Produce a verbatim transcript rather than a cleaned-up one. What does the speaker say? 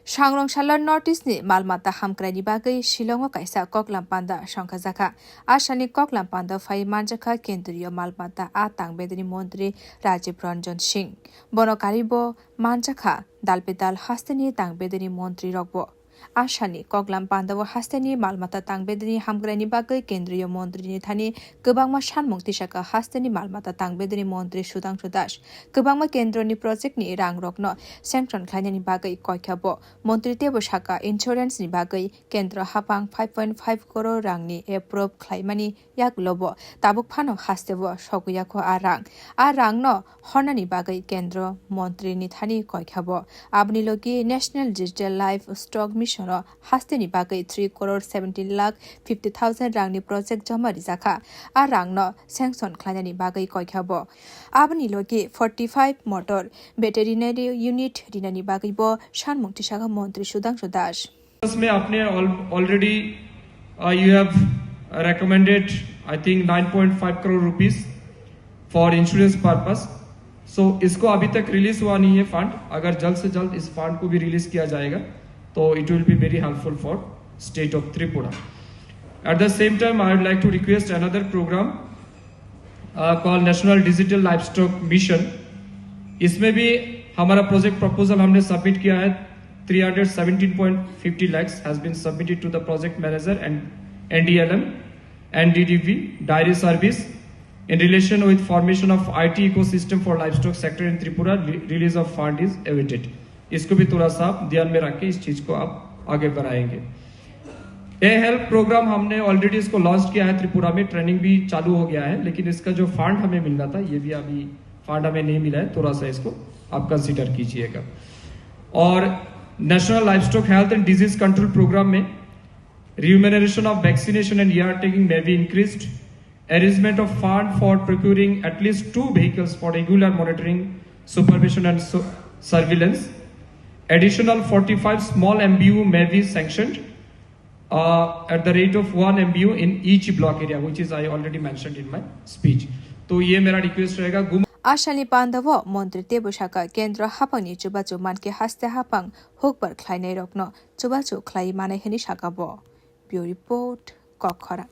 Sangrong salo North East ni mal mata hamkraini bagwi Shillong o kaisa koklam panda songkhajakha. Asani koklam panda phai manjakha kendriyo mal mata a tangbedini montri Rajiv Ranjan Singh. Bono karibo manjakha dalbedal hasteni tangbedini montri rokbo. Asani koklam pandao hasteni mal mata tangbedini hamkraini bagwi kendriyo montri ni thani kwbangma sanmung tisaka hasteni mal mata tangbedini montri Sudhangshu Das. Kwbangma kendroni project ni rang rokno sanction khlainani bagwi koikha bo. Montri teibo saka insurance ni bagwi kendro hapang five point five crore rang ni approve khlaimani yagulo bo tabuk phano hasteo sogwi yakho a rang. A rangno hornani bagwi kendro montri ni thani koikha bo. Aboni logi National Digital Livestock Mission o hasteni bagwi three crore seventeen lakh fifty thousand rang ni project joma rijakha. A rangno sanction khlainani bagwi koikha bo. Aboni logi forty five motor veterinary unit rinani bagwi bo sanmung tisaka montri Sudhangshu Das. में आपने already you have recommended, I think, nine point five crore rupees for insurance purpose. So इसको अभी तक रिलीज हुआ नहीं है फंड। अगर जल्द से जल्द इस फंड को भी रिलीज किया जाएगा तो it will be very helpful for state of Tripura. At the same time, I would like to request another program called national digital livestock mission. इसमें भी हमारा प्रोजेक्ट प्रपोजल हमने सबमिट किया है। Three hundred seventeen point fifty lakhs has been submitted to the project manager and N D L M, N D D B, dairy service in relation with formation of I T ecosystem for livestock sector in Tripura. Release of fund is awaited. इसको भी थोड़ा सा आप ध्यान में रख के इस चीज को आप आगे बढ़ाएंगे। ए हेल्प प्रोग्राम हमने ऑलरेडी इसको लॉन्च किया है त्रिपुरा में, ट्रेनिंग भी चालू हो गया है, लेकिन इसका जो फंड हमें मिलना था, ये भी अभी फंड हमें नहीं मिला है, थोड़ा सा इसको आप कंसीडर कीजिएगा। और national livestock health and disease control programme में remuneration of vaccination and year taking may be increased. Arrangement of fund for procuring at least two vehicles for regular monitoring, supervision and su- surveillance. Additional forty-five small M B U may be sanctioned uh, at the rate of one M B U in each block area, which is I already mentioned in my speech. तो ये मेरा रिक्वेस्ट रहेगा। गुम- Asani pandao montri teibo saka kendro hapangni chubachu mankhe haste hapang hukbar khlainai rokno chubachu khlai manai hwnwi saka bo. Bureau Report, Kokkhorang.